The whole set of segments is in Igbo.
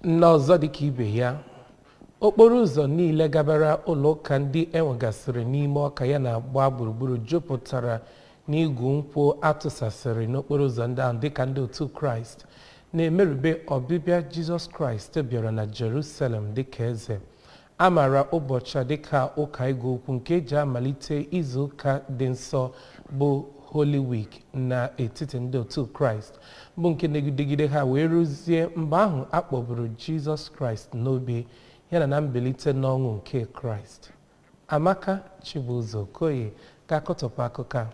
N'ọzọ dịka ibe ya, okporo ụzọ niile gabara ụlọ ụka ndị enwegasịrị n'ime Ọka ya na-agba gburugburu jupụtara n'igu nkwụ atụsasịrị n'okporo ụzọ ndị ahụ, dịka ndị otu Kraịst na-emerube ọbịbịa Jizọs Kraịst bịara na Jerusalem dịka eze. A maara ụbọchị a dịka ụka ịgụ ụkwụ nke eji amalite izu ụka dị nsọ bụ Holy Week n'etiti ndị otu Kraịst, bụ nke na-egidegide ha wee ruzie mgbe ahụ a kpọburu Jizọs Kraịst n'obe ya na mbilite n'ọnwụ nke Kraịst. Amaka Chibuzo Okoye ga-akọtọpụ akụkọ a.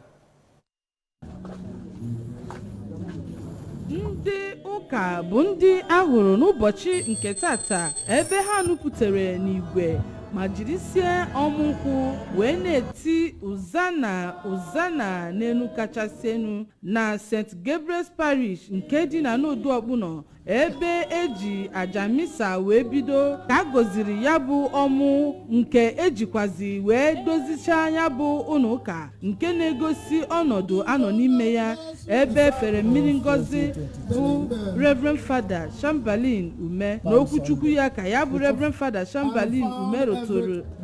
Ndị ụka bụ ndị a hụrụ n'ụbọchị nke tata ebe ha nupụtere n'igwe ma jirisie ọmụ nkwụ wee na-eti "Hosanna, Hosanna n'elu kachasị elu" na St. Gabriel's Parish nke dị na Nodu Ọkpụnọ, ebe eji aja misa wee bido ka a gọziri ya bụ ọmụ nke ejikwazi wee dozichaa ya bụ ụlọ ụka nke na-egosi ọnọdụ anọ n'ime ya, ebe efere mmiri ngọzi bụ Reverend Fada Chamberlain Ume. N'okwuchukwu ya ka ya bụ Reverend Fada Chamberlain Ume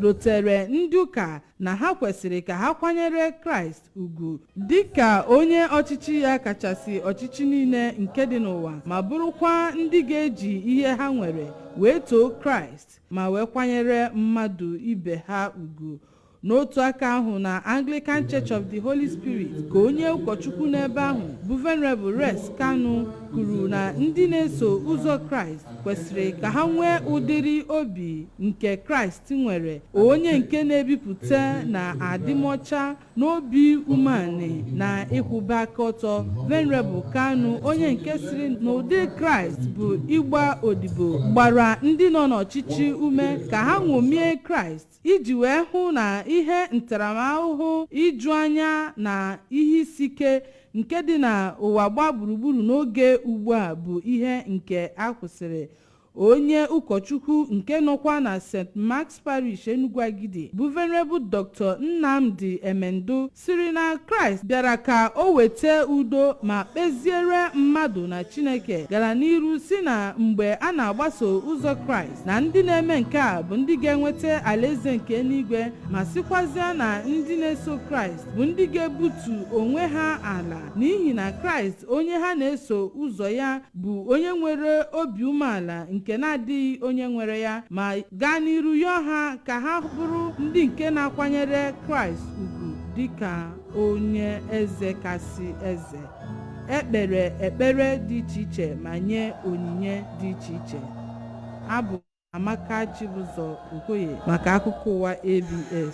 rotere ndị ụka na ha kwesịrị ka ha kwanyere Kraịst ugwu dịka onye ọchịchị ya kachasị ọchịchị niile nke dị n'ụwa, ma bụrụkwa ndị ga-eji ihe ha nwere wee too Kraịst ma wee kwanyere mmadụ ibe ha ugwu. N'otu aka ahụ, na Anglican Church of the Holy Spirit, ka onye ụkọchukwu n'ebe ahụ bụ Venerable Res Kanu kwuru na ndị na-eso ụzọ Kraịst kwesịrị ka ha nwee ụdịrị obi nke Kraịst nwere, onye nke na-ebipụta na adịmọcha n'obi umeanị na ịkwụba aka ọtọ. Venerable Kanu, onye nke siri n'ụdị Kraịst bụ ịgba odibo, gbara ndị nọ n'ọchịchị ume ka ha ṅomie Kraịst iji wee hụ na ihe ntaramahụhụ, iju anya na ihe isi ike nke dị n'ụwa gbaa gburugburu n'oge ugbu a bụ ihe nke a kwụsịrị. Onye ụkọchukwu nke nọkwa na St. Mark's Parish, Enugu Agidi, bụ Venerable Dr. Nnamdi Emendu, siri na Kraịst bịara ka o weta udo ma kpeziere mmadụ na Chineke. Gara n'iru si na mgbe a na-agbaso ụzọ Kraịst, na ndị na-eme nke a bụ ndị ga-enweta alaeze nke eluigwe, ma sịkwazịa na ndị na-eso Kraịst bụ ndị ga-ebutu onwe ha ala, n'ihi na Kraịst onye ha na-eso ụzọ ya bụ onye nwere obi umeala nke na-adịghị onye nwere ya, ma gaa n'iru yọọ ha ka ha bụrụ ndị nke na-akwanyere Kraịst ugwu dịka onye eze kasị eze. Ekpere ekpere dị iche iche ma nye onyinye dị iche iche. Abụ Amaka Chibụzọ Okoye maka akụkọ ụwa ABS.